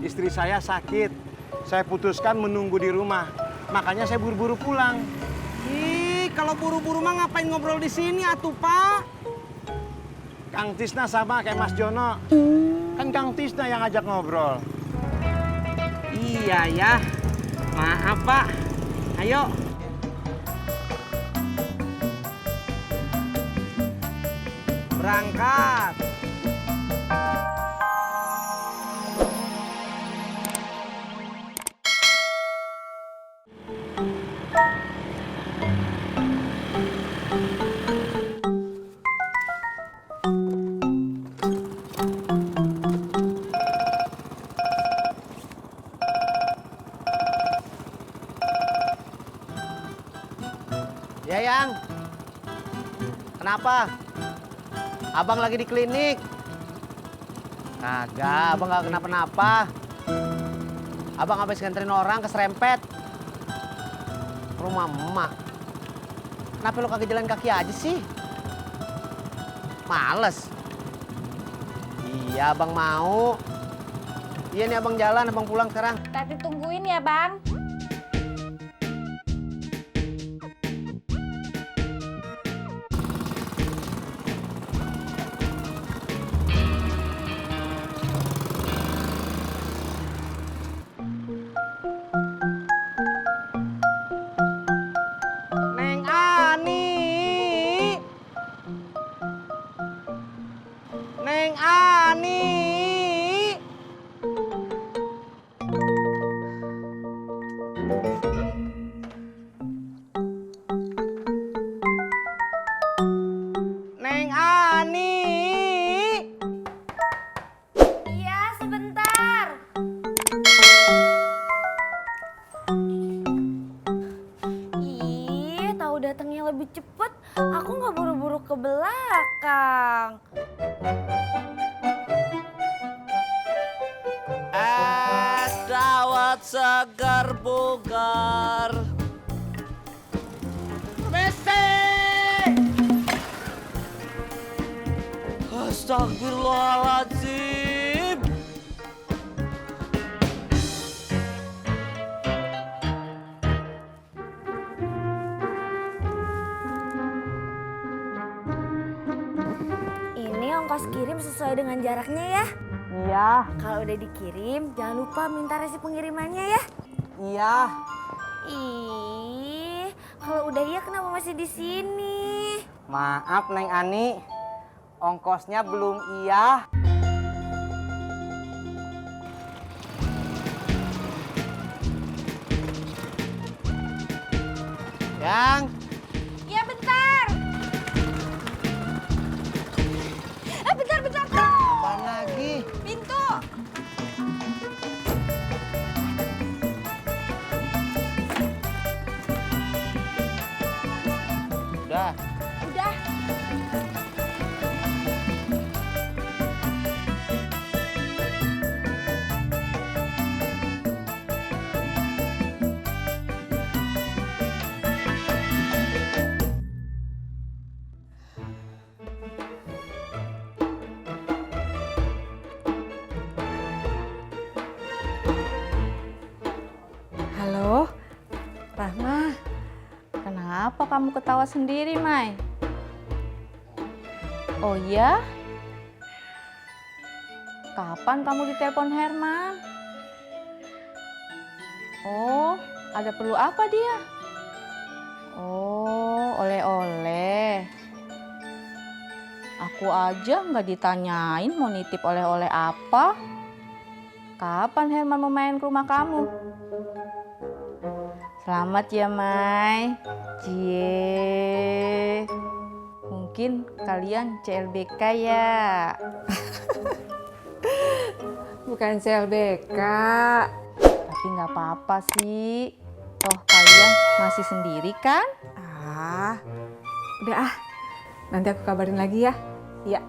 Istri saya sakit. Saya putuskan menunggu di rumah. Makanya saya buru-buru pulang. Ih, kalau buru-buru mah ngapain ngobrol di sini atuh, Pak? Kang Tisna sama kayak Mas Jono. Kan Kang Tisna yang ngajak ngobrol. Iya ya. Maaf, Pak. Ayo. Berangkat. Ya, Yang. Kenapa? Abang lagi di klinik. Kagak, abang gak kenapa-napa. Abang habis nganterin orang keserempet. Ke rumah emak. Kenapa lu kagak jalan kaki aja sih? Males. Iya, abang mau. Iya nih abang jalan, abang pulang sekarang. Tati tungguin ya, Bang. Neng Ani. Neng Ani. Neng Ani. Iya, sebentar. Ih, tahu datangnya lebih cepet. Aku nggak buru-buru ke belakang. Es dawet segar bugar. Messi! Astagfirullahaladzim. Ini ongkos kirim sesuai dengan jaraknya ya. Iya, Kalau udah dikirim, jangan lupa minta resip pengirimannya ya. iya. Ih, kalau udah iya kenapa masih di sini? Maaf Neng Ani. Ongkosnya belum iya. Yang, Ya bentar. Bentar. apaan lagi? Pintu. Udah. Udah. Halo, Rahma. Kenapa kamu ketawa sendiri, Mai? Oh iya? Kapan kamu ditelepon Herman? Oh, ada perlu apa dia? Oh, oleh-oleh. Aku aja nggak ditanyain mau nitip oleh-oleh apa. Kapan Herman mau main ke rumah kamu? Selamat ya, Mai. Cie. Mungkin kalian CLBK ya. Bukan CLBK. Tapi nggak apa-apa sih. Toh kalian masih sendiri kan? Ah, udah ah. Nanti aku kabarin lagi ya. Iya.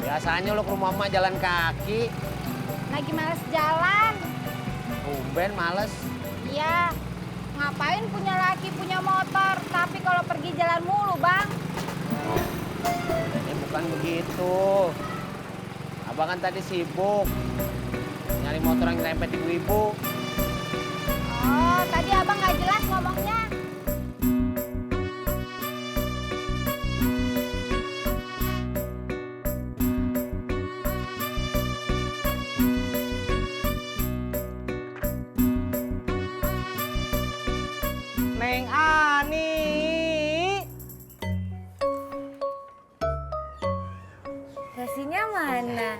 Biasanya lo ke rumah emak jalan kaki. Lagi males jalan. Tumben males. Iya. Ngapain punya laki punya motor, tapi kalau pergi jalan mulu, Bang? Ini bukan begitu. Abang kan tadi sibuk nyari motor yang rempet ibu-ibu. Oh, tadi Abang nggak jelas ngomongnya. Neng Ani. Nasinya mana?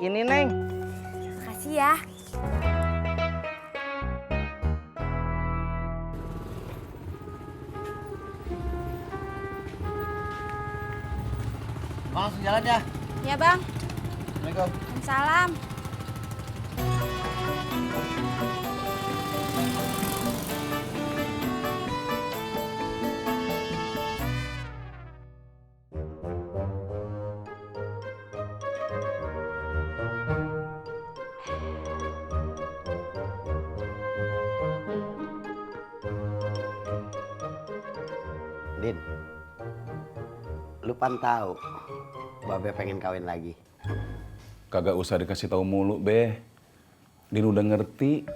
Ini Neng. Makasih ya. Bang, langsung jalan ya. Ya, Bang. Assalamualaikum. Salam. Din, lu pan tahu Babe pengen kawin lagi. Kagak usah dikasih tahu mulu, Be. Din udah ngerti.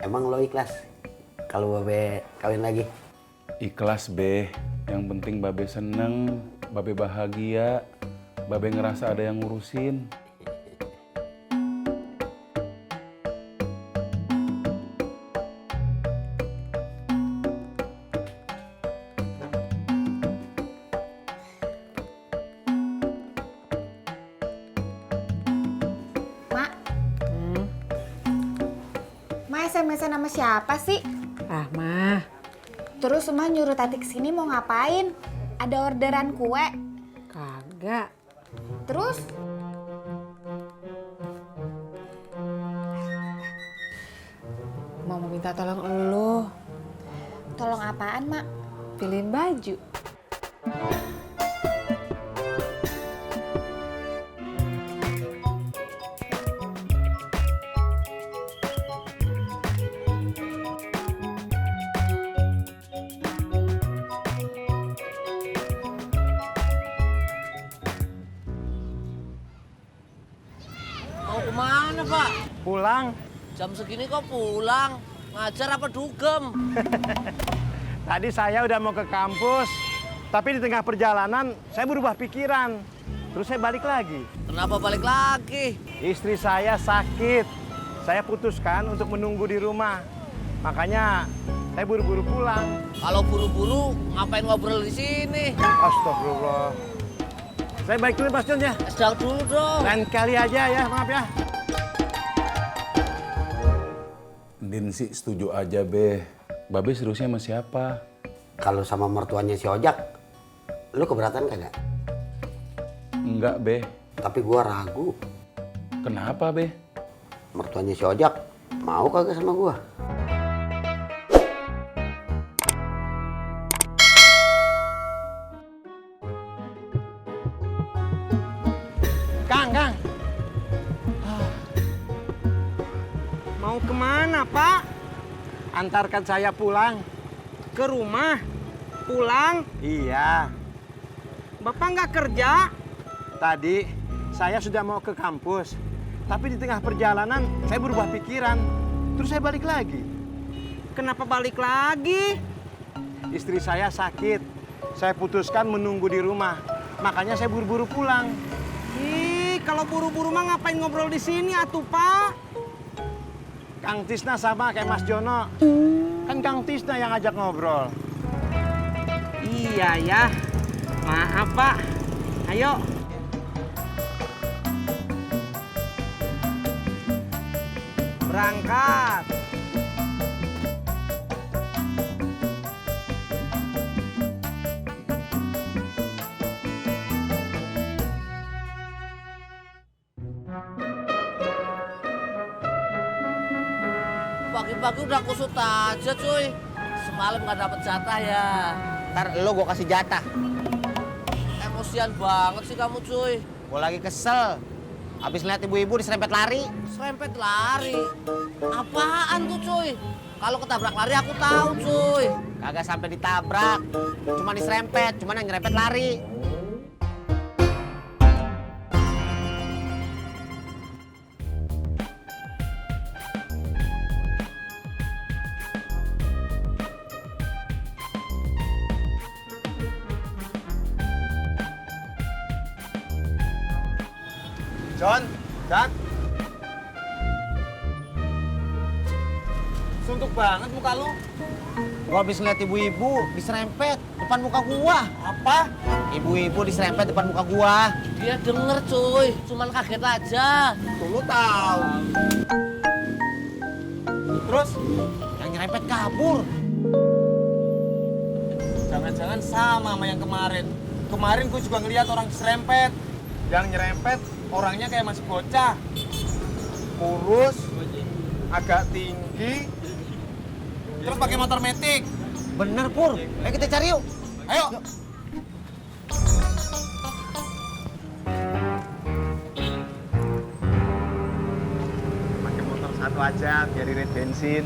Emang lo ikhlas kalau Babe kawin lagi? Ikhlas, Be. Yang penting Babe seneng, Babe bahagia, Babe ngerasa ada yang ngurusin. Mak. Ma SMS-an sama siapa sih? Rahma. Terus Emak nyuruh Tati kesini mau ngapain? Ada orderan kue. Kagak. Terus? Mau minta tolong elu. Tolong apaan, Mak? Pilihin baju. Mau kemana, Pak? Pulang. Jam segini kok pulang? Ngajar apa dugem? Tadi saya udah mau ke kampus, tapi di tengah perjalanan saya berubah pikiran. Terus saya balik lagi. Kenapa balik lagi? Istri saya sakit. Saya putuskan untuk menunggu di rumah. Makanya saya buru-buru pulang. Kalau buru-buru ngapain ngobrol di sini? Astagfirullah. Saya balik dulu Mas John ya. Es dawet dulu dong. Lain kali aja ya, maaf ya. Din sih setuju aja, Be. Babe seriusnya sama siapa? Kalau sama mertuanya si Ojak, lu keberatan kagak? Enggak, Be. Tapi gua ragu. Kenapa, Be? Mertuanya si Ojak mau kagak sama gua? Kang. Mau kemana, Pak? Antarkan saya pulang. Ke rumah? Pulang? Iya. Bapak nggak kerja? Tadi saya sudah mau ke kampus. Tapi di tengah perjalanan saya berubah pikiran. Terus saya balik lagi. Kenapa balik lagi? Istri saya sakit. Saya putuskan menunggu di rumah. Makanya saya buru-buru pulang. Ih, kalau buru-buru mah ngapain ngobrol di sini atuh, Pak? Kang Tisna sama kayak Mas Jono. Kan Kang Tisna yang ngajak ngobrol. Iya ya. Maaf, Pak. Ayo. Berangkat. Pagi-pagi udah kusut aja, cuy. Semalam nggak dapet jatah ya. Ntar lo gue kasih jatah. Emosian banget sih kamu, cuy. Gue lagi kesel. Habis lihat ibu-ibu diserempet lari. Serempet lari. Apaan tuh cuy? Kalau ketabrak lari aku tahu cuy. Kagak sampai ditabrak. Cuma diserempet, cuman yang nyerempet lari. John, Jack. Suntuk banget muka lu. Gua habis lihat ibu-ibu diserempet depan muka gua. Apa? Ibu-ibu diserempet depan muka gua. Dia denger cuy, cuman kaget aja. Tuh lu tahu. Terus? Yang nyerempet kabur. Jangan-jangan sama yang kemarin. Kemarin gue juga ngeliat orang diserempet. Yang nyerempet orangnya kayak masih bocah. Kurus, agak tinggi, terus pakai motor metik. Bener Pur. Ayo kita cari yuk. Ayo. Pakai motor satu aja biar irit bensin.